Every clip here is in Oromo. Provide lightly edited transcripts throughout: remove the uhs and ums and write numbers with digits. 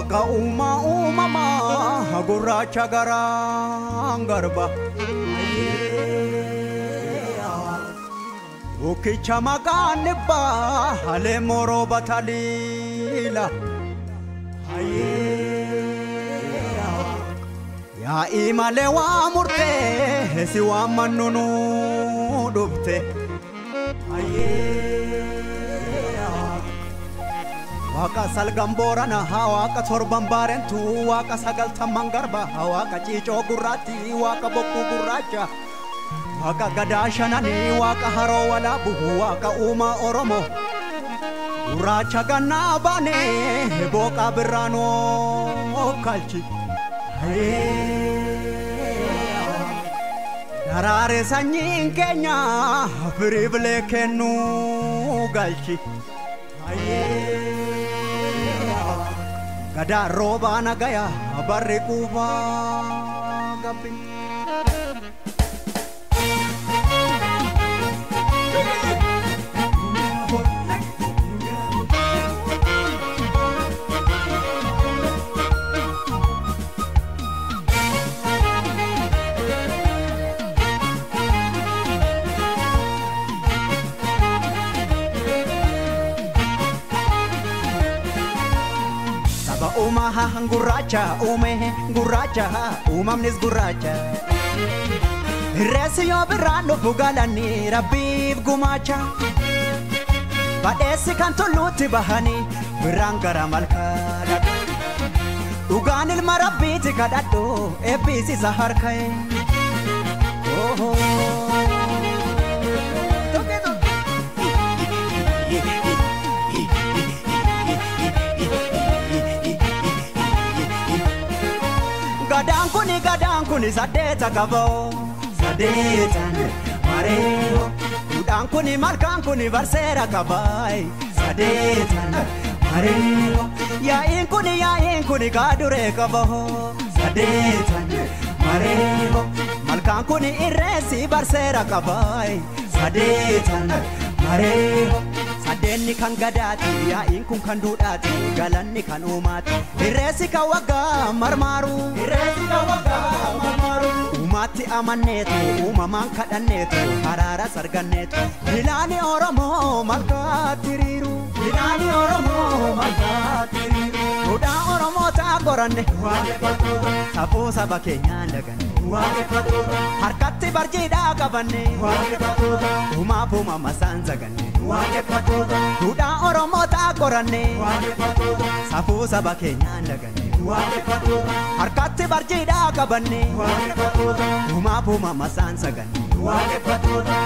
Waaqa uumaa uumamaa gurraacha garaan garba. Bukkicha maqaan dhibbaa halee morooba taliila. Yaa'ii malee waa murtee si waan mannu nuu dhufte. Waaqa salgan boorana waaqa torban baarentu waaqa sagaltamman garba waaqa ciicoo gurraatti waaqa bokkuu gurraacha waaqa gadaa shananii waaqa haroo walaabu waaqa uumaa Oromoo gurraacha gannaa baanee booqaa birraanoo kalchi. Daraare sanyiin keenya firii bilee kennuu galchi. Gadaa roobaa nagaya barri quufaa gabbi. Uumaha gurraacha uume gurraacha uumamnis gurraacha. Irreessi yoo birraan dhufu galanii rabbiif gumaacha. Badheessi kan tulluutti bahanii birraan gara malkaa. Dhugaan ilma rabbiiti kadhadhu eebbisiisa harka'e. Gadaan kuni saddeeta qaboo. Saddeetan mareeho. Duudhaan kuni malkaan kuni barseera qabaay. Saddeetan mareeho. Yaa'iin kuni kaaduree qaboo. Saddeetan mareeho. Malkaan kuni irreessi barseera qabaay. Saddeetan mareeho. Saddeenni kan gadaati, yaa'iin kun kan duudhaati, galanni kan uumaati. Irreessi kan waggaa marmaaru. Irreessi kan waggaa marmaaru. Uumaatti amanneetu, uumamaan kadhanneetu, haraara sarganneetu. Bilaani Oromoo malkaatti hiriiru. Bilaani Oromoo malkaatti hiriiru. Duudhaa Oromoo ta'a qoranne. Waaqeffattoota. Safuu saba keenyaan daganne. Waaqeffattoota. Harkatti barjiidhaa qabanne. Waaqeffattoota. Uumaaf uumama isaan saganne. Waaqeffattoota. Duudhaa Oromoo ta'a qoranne. Waaqeffattoota. Safuu saba keenyaan daganne. Waaqeffattoota. Harkatti barjiidhaa qabanne. Waaqeffattoota. Uumaaf uumama isaan saganne. Waaqeffattoota.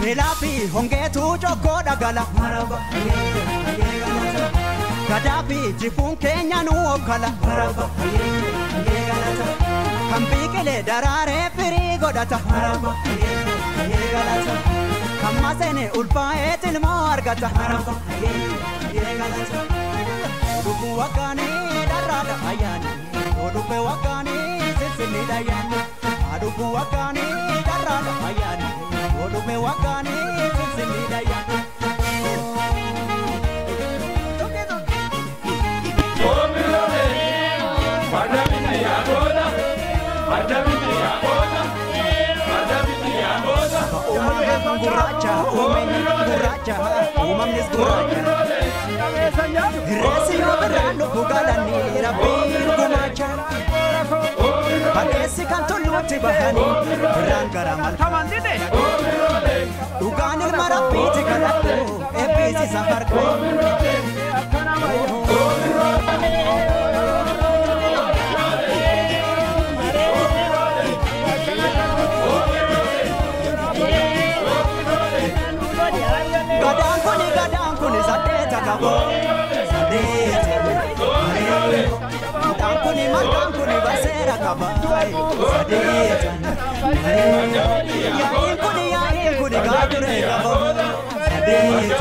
Beelaa fi hongeetu cokkoo dhagala. Gadaa fi jifuun keenya nu okkala. Kan biqilee daraaree firii godhata. Kan maseene ulfaa'ee tilmoo argata. Oduu waggaanii dharraadha ayyaani. Oduu waggaanii sinsinniidha ayyaani. Oduu waggaanii dharraadha ayyaani. Oduu waggaanii sinsinniidha ayyaani. Gurraacha uumamni gurraacha uumamnis gurraacha. Irreessi yoo birraan dhufu galanii rabbiin gumaacha. Badheessi kan tulluutti bahanii birraan gara malkaa. Dhugaan ilma rabbiiti kadhadhu eebbisiisa harka. Gadaan kuni saddeeta qaboo. Saddeeta mareeho. Duudhaan kuni malkaan kuni barseera qabaa. Saddeeta mareeho. Yaa'iin kuni gaaduree qaboo. Saddeeta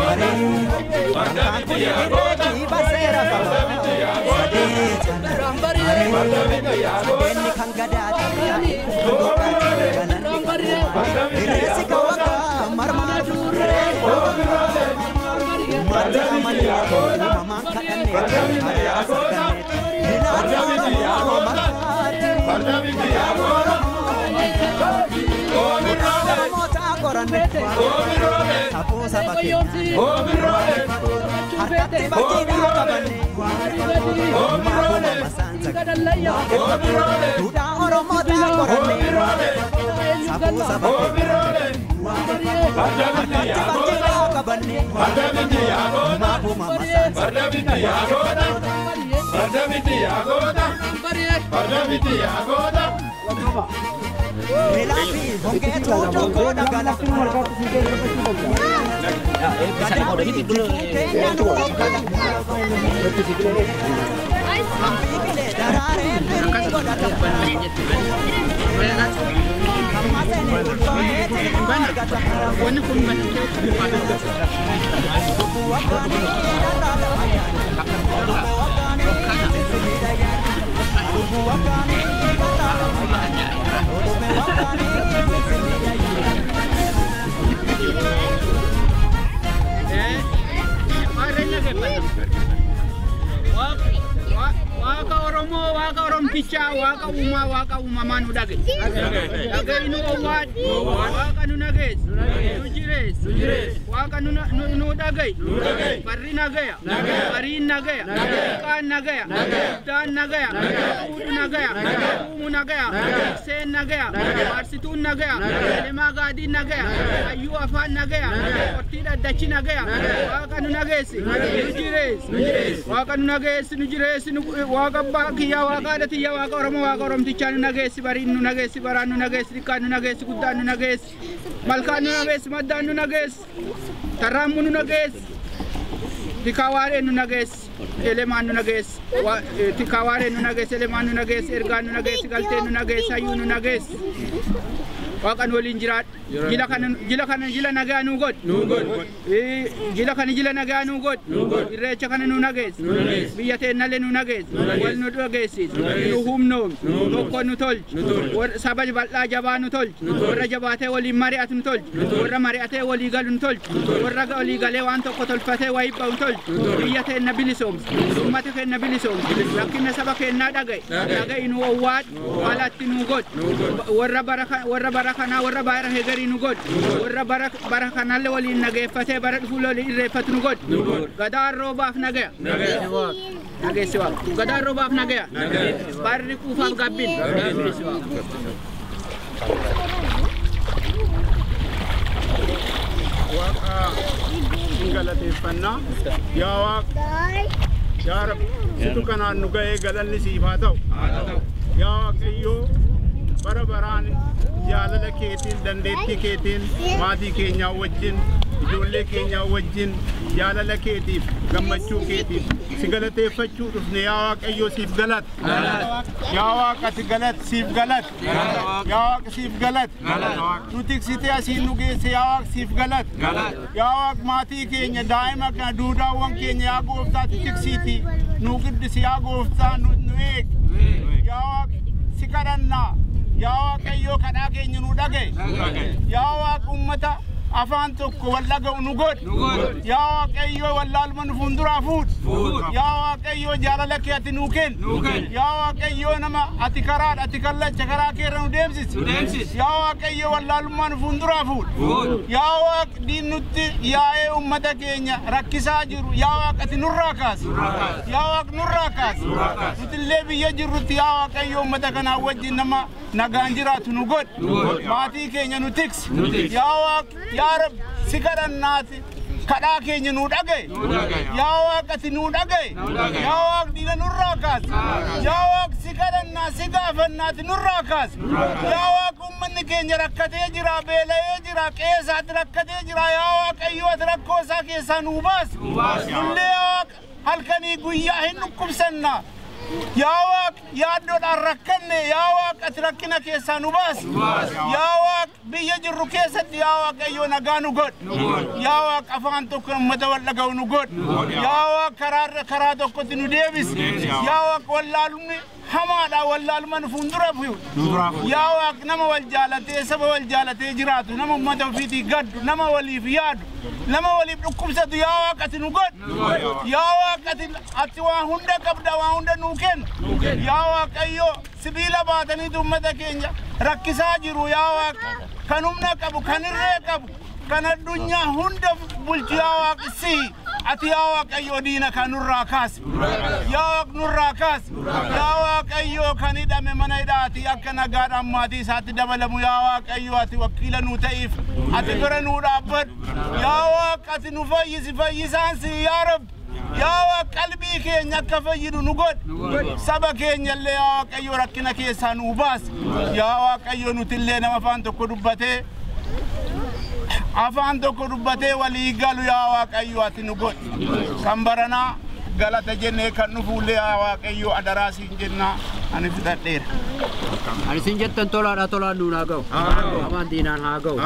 mareeho. Malkaan kuni irreechi barseera qabaa. Saddeeta mareeho. Saddeenni kan gadaati yaa'iin kun kan duudhaati galanni kan uumaati. Irreessi kan waggaa marmaatu. Waaqa Oromoo, Waaqa Oromtichaa, Waaqa uumaa, Waaqa uumamaa nu dhage. Dhagee nu owwaadhu, Waaqa nu nageessi, nu jireessi, Waaqa nu dhagaye, barri nagaya, bariin nagaya, xiqqaan nagaya, guddaan nagaya, fuudhu nagaya, uumu nagaya, tikseen nagaya, faarsituun nagaya, elemaa gaadiin nagaya, hayyuu afaan nagaya, qortii dhaddachi nagaya, Waaqa nu nageessi, nu jireessi, Waaqa nu nageessi, nu jireessi, Waaqa abbaa kiyyaa, Waaqa haadha tiyyaa, Waaqa Oromoo, Waaqa Oromtichaa nu nageessi, bariin nu nageessi, baraan nu nageessi, xiqqaan nu nageessi, guddaan nu nageessi, malkaan nu nageessi, maddaan nu nageessi, tarraammu nu nageessi, tikawaareen nu nageessi, elemaan nu nageessi, tikawaareen nu nageessi, elemaan nu nageessi, ergaan nu nageessi, galteen nu nageessi, hayyuu nu nageessi. Waaqan waliin jiraadhu. Jila kana jila nagaa nuu godhu. Jila kana jila nagaa nuu godhu. Irreecha kana nu nageessi. Biyya teennallee nu nageessi. Wal nu dhageessis. Nu humnoomsi. Tokko nu tolchi. Saba bal'aa jabaa nu tolchi. Warra jabaatee waliin mari'atu nu tolchi. Warra mari'atee walii galu nu tolchi. Warra walii galee waan tokko tolfatee wayii ba'u nu tolchi. Biyya teenna bilisoomsi. Uummata keenna bilisoomsi. Rakkina saba keennaa dhaga'i. Dhaga'i nu owwaadhu. Alatti nu godhu. Warra bara kana warra bara hegarii nu godhu. Warra bara kanallee waliin nageeffatee bara dhufu waliin irreeffatu nu godhu. Gadaan roobaaf nagaya. Nageessi waaqa. Gadaan roobaaf nagaya. Barri quufaaf gabbin. Nageessi waaqa. Waaqa hin galateeffannaa. Yaa Waaqa. Yaa Rabbi situ kanaan nu ga'ee galanni siif haa ta'u. Yaa Waaqayyoo bara baraan jaalala keetiin dandeettii keetiin maatii keenyaa wajjin ijoollee keenyaa wajjin jaalala keetiif gammachuu keetiif si galateeffachuu dhufne yaa Waaqayyoo siif galata. Yaa Waaqa ati galata siif galata. Yaa Waaqa siif galata. Nu tiksitee asiin nu geesse yaa Waaqa siif galata. Yaa Waaqa maatii keenya daa'ima kana duudaawwan keenya yaa gooftaa tiksiitii nu guddisi yaa gooftaa nu eegi. Yaa Waaqa si kadhannaa. Yaa Waaqayyoo kadhaa keenya nu dhagaye. Yaa Waaqa uummata afaan tokko wal dhaga'u nu godhi. Yaa Waaqayyoo wallaaluma nu fuulduraa fuudhi. Yaa Waaqayyoo jaalala kee ati nuu kenni. Yaa Waaqayyoo nama ati karaadha ati kallacha karaa keerra nu deemsisi. Yaa Waaqayyoo wallaalummaa nu fuulduraa fuudhi. Yaa Waaqa diinnutti yaa'ee uummata keenya rakkisaa jiru. Yaa Waaqa ati nurraa kaasi. Yaa Waaqa nurraa kaasi. Nutillee biyya jirrutti yaa Waaqayyoo uummata kanaa wajjin nama nagaan jiraatu nu godhi. Maatii keenya nu tiksi. Yaa Waaqa yaa Rabbi si kadhannaati kadhaa keenya nu dhagaye. Yaa Waaqa ati nu dhagaye. Yaa Waaqa diina nurraa kaasi. Yaa Waaqa si kadhannaa si gaafannaati nurraa kaasi. Yaa Waaqa uummanni keenya rakkatee jira beela'ee jira qe'eesaatti rakkatee jira. Yaa Waaqayyoo ati rakkoo isaa keessaa nuu baasi. Nullee yaa Waaqa halkanii guyyaa hin dhukkubsannaa. Yaa Waaqa yaaddoodhaan rakkanne yaa Waaqa ati rakkina keessaa nu baasi. Yaa Waaqa biyya jirru keessatti yaa Waaqayyoo nagaa nu godhi. Yaa Waaqa afaan tokko uummata wal dhaga'u nu godhi. Yaa Waaqa karaa tokkotti nu deebisi. Yaa Waaqa wallaalumni Hamaadha wallaaluma nu fuuldura fuudhu. Yaa Waaq nama wal jaalatee saba wal jaalatee jiraatu nama uummata ofiitii gaddu nama waliif yaadu nama waliif dhukkubsatu yaa Waaq ati nu godhu. Yaa Waaq ati waa hunda qabda waa hunda nuu kennu. Yaa Waaqayyo sibiila baataniitu uummata keenya rakkisaa jiru yaa Waaq kan humna qabu kan irree qabu kan addunyaa hunda bulchu yaa Waaq si ati yaa Waaqayyo diina kan nurraa kaasi. Yaa Waaq nurraa kaasi. Yaa Waaqayyo kan hidhame mana hidhaati akka nagaadhaan maatii isaatti dabalamu yaa Waaqayyo ati wakiila nuu ta'iif ati bira nuu dhaabbadhu. Yaa Waaq ati nu fayyisi fayyisaan si yaa Rabbi. Yaa Waaq qalbii keenya akka fayyidu nu godhi. Saba keenya illee yaa Waaqayyo rakkina keessaa nuu baasi. Yaa Waaqayyo nuti illee nama afaan tokko dubbatee afaan tokko dubbatee walii galu yaa Waaqayyo ati nu godhi. Kan baranaa galata jennee kan dhufuullee yaa Waaqayyo adaraa siin jennaa ani fixadheera. Ani siin jettan tolaadha tolaan nuun haa ga'u. Hamaan diinaan haa ga'u.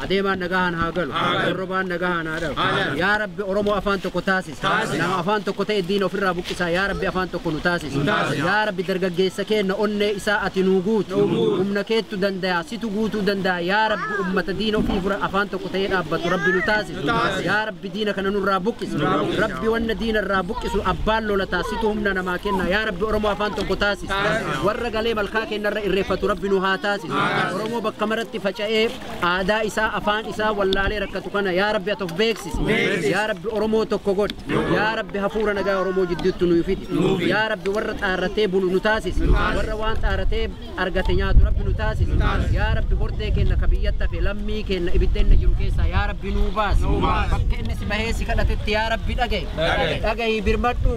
Adeemaan nagahaan haa galu. Dorrobaan nagahaan haa dha'u. Yaa Rabbi Oromoo afaan tokko taasisi. Nama afaan tokko ta'e diina ofirraa buqqisaa. Yaa Rabbi afaan tokko nu taasisi. Yaa Rabbi dargaggeessa keenna onnee isaa ati nuu guutu. Humna keettu danda'a. Situ guutuu danda'a. Yaa Rabbi ummata diina ofii fura afaan tokko ta'ee dhaabbatu Rabbi nu taasisi. Yaa Rabbi diina kana nurraa buqqisi. Rabbi wanna diina irraa buqqisu abbaan lolataa situ humna namaa kenna. Yaa Rabbi Oromoo afaan tokko taasisi. Warra galee malkaa keenyarra irreeffatu Rabbi nu haa taasisu. Oromoo bakka maratti faca'ee aadaa isaa afaan isaa wallaalee rakkatu kana yaa Rabbi ati of beeksisi. Yaa Rabbi Oromoo tokko godhi. Yaa Rabbi hafuura nagaa Oromoo jidduutti nu fidi. Yaa Rabbi warra xaarratee bulu nu taasisi. Warra waan xaarratee argate nyaatu Rabbi nu taasisi. Yaa Rabbi hortee keenya ka biyyatti hafe lammii keenya ibidda inni jiru keessaa yaa Rabbi nuu baasi. Bakka inni si bahee si kadhatetti yaa Rabbi dhaga'i. Dhaga'i birmadhu.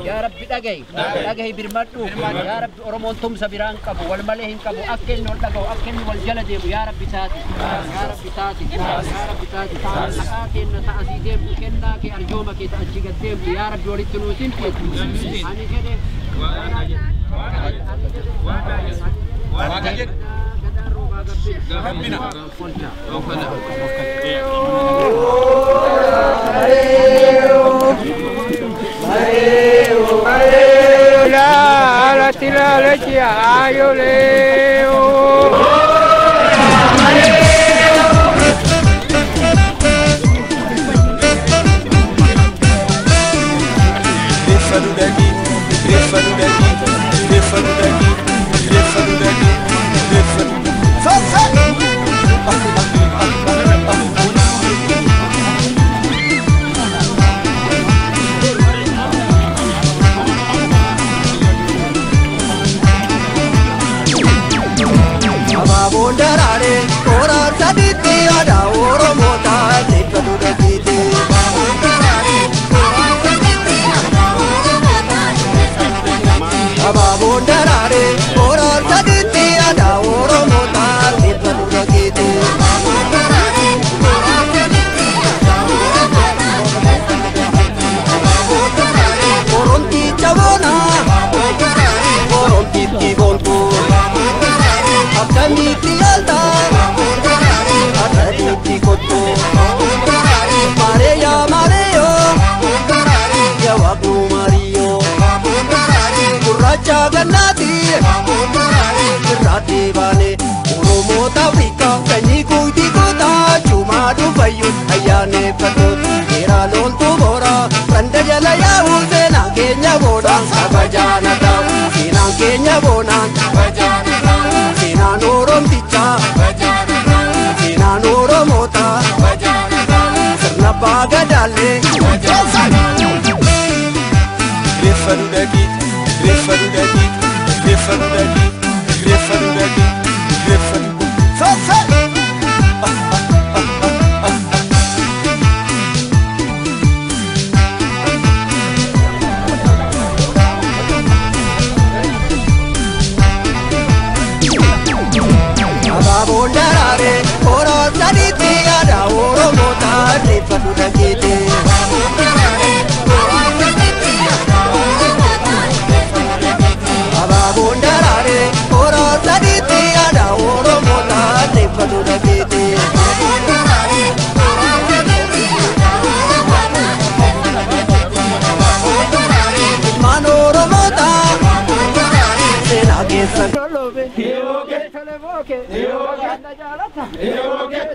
Yaa Rabbi dhaga'i. Dhaga'i birmadhu. Yaa Rabbi Oromoon tumsa biraan qabu wal malee hin qabu akka inni wal dhaga'u akka inni wal jala deemu yaa Rabbi taasisi. Yaa Rabbi taasisi. Yaa Rabbi taasisi. Haqaa keenya ta'a asii deemtu kennaa kee arjooma kee ta'a achii gad deemtu yaa Rabbi walitti nuu simsiisi. Ani jedhe. Waaqa jedhe. Gadaan roobaa gabbina. Gabbina. Abaaboon daraaree.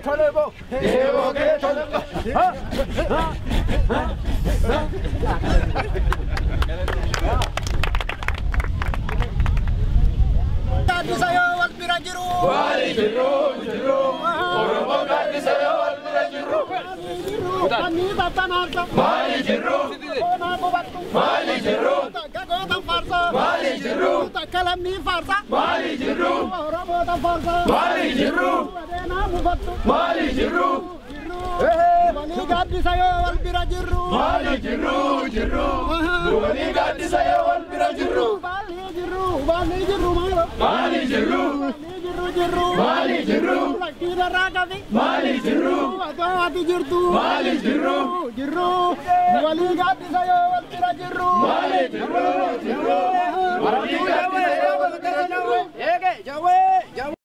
tole bo. Eeboo kee tole bo. Gaaddisa yoo wal bira jiru. Maali jirru jirru Oromoo gaaddisa yoo wal bira jirru. Kannii tattanaarsa. Maali jirru Koonaa qubattu. Maali jirru Takka gootan faarsa. Maali jirru Takka lammii faarsa. Maali jirru Oromoota faarsa. Maali jirru Badeenaa mufattu. Maali jirru Walii gaaddisa yoo wal bira jirru. Maali jirru jirru Walii gaaddisa yoo wal bira jirru. Baalli jirru baalli jirru maalo. Maali jirru Baalli jirru jirru. Maali jirru Lakkii darraa qabi. Maali jirru Atoo ati jirtu. Maali jirru Jirru. Walii gaaddisa yoo wal bira jirru. Maali jirru jirru Walii gaaddisa yoo wal bira jirru. Eege jawwee jawwee.